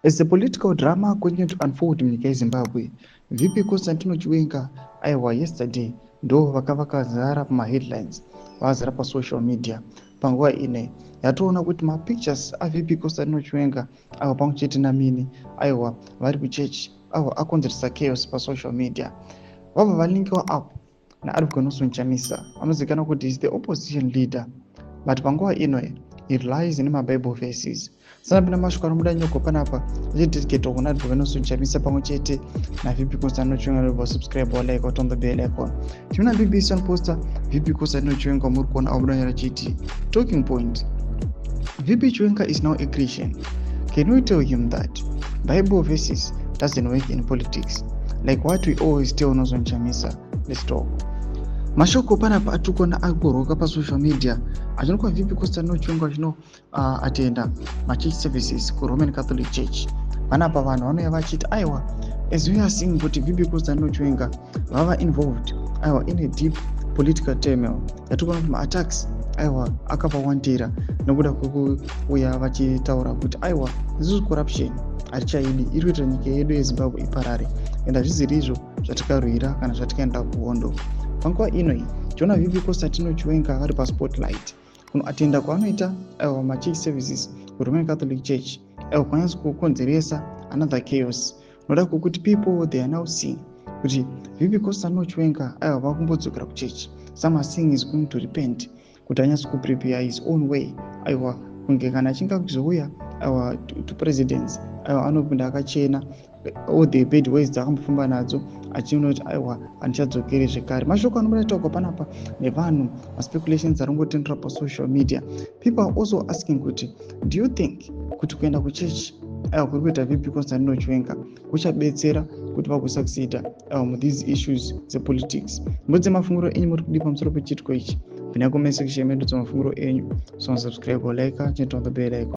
As the political drama continue to unfold munyika yeZimbabwe, VP Constantino Chiwenga, aiwa, yesterday ndo vaka vakazara pamaheadlines, vazara pasocial media. Panguva ine yatoona kuti mapictures aVP Constantino Chiwenga aiwa pamwe chete namini, aiwa, vari kuchechi, aiwa, akonzeresa chaos pasocial media. Vabva valinkiwa up naAdvocate Nelson Chamisa, vanozivikanwa kuti is the opposition leader, but panguva ino he relies nemaBible verses. Sanapinda mashoko anobuda nyoko panapa achidedicatwa kuna Advocate Nelson Chamisa pamwe chete naVP Constantino Chiwenga. Subscribe, like, on the bell icon. Tinoona BBC poster VP Constantino Chiwenga, muri kuona abuda nyora chiti talking point: "VP Chiwenga is now a Christian. Can we tell him that Bible verses doesn't work in politics, like what we always tell Nelson Chamisa? Let's talk." Mashoko panapa atikuona ari pasocial media achinokuva VP Constantino Chiwenga achino atenda machurch services kuRoman Catholic Church. Panapa vanhu vanouya vachiti, aiwa, as we are seeing kuti VP Constantino Chiwenga vava involved, aiwa, in a deep political turmoil, yatikuona kuti maattacks, aiwa, akavawandira nokuda kwekuuya vachitaura kuti, aiwa, isusu corruption hatichaidi, iri kuitira nyika yedu yeZimbabwe iparare, and hazviziri izvo zvatikarwira kana zvatikaenda kuhondo. Panguva inoi tiona VP Constantino Chiwenga vari paspotlight kunoatenda kwaanoita, aiwa, machurch services kuRoman Catholic Church, aiwa, kwanyatso kukonzeresa another chaos, noda kwekuti people, they are now seeing kuti VP Constantino Chiwenga, aiwa, vakumbodzokera kuchechi. Some are saying is going to repent kuti anyatso kuprepare his own way, aiwa, kunge kana achinge kuzouya, aiwa, to presidents, aiwa, anopinda akachena all the bad ways dzakambofamba nadzo, achiona kuti, aiwa, handichadzokeri zvekare. Mashoko anobuda taurwa panapa nevanhu, maspeculations ari kungotendera pasocial media. People are also asking kuti, do you think kuti kuenda kuchechi, aiwa, kuri kuita VP Constantino Chiwenga kuchabetsera kuti vagosucceeda, aiwa, muthese issues dzepolitics? Mbudze mafungiro enyu, muri kudii pamusoro pechiitiko ichi? Pinai comment section medu dzemafungiro enyu. So subscribe, like, turn on the bell icon.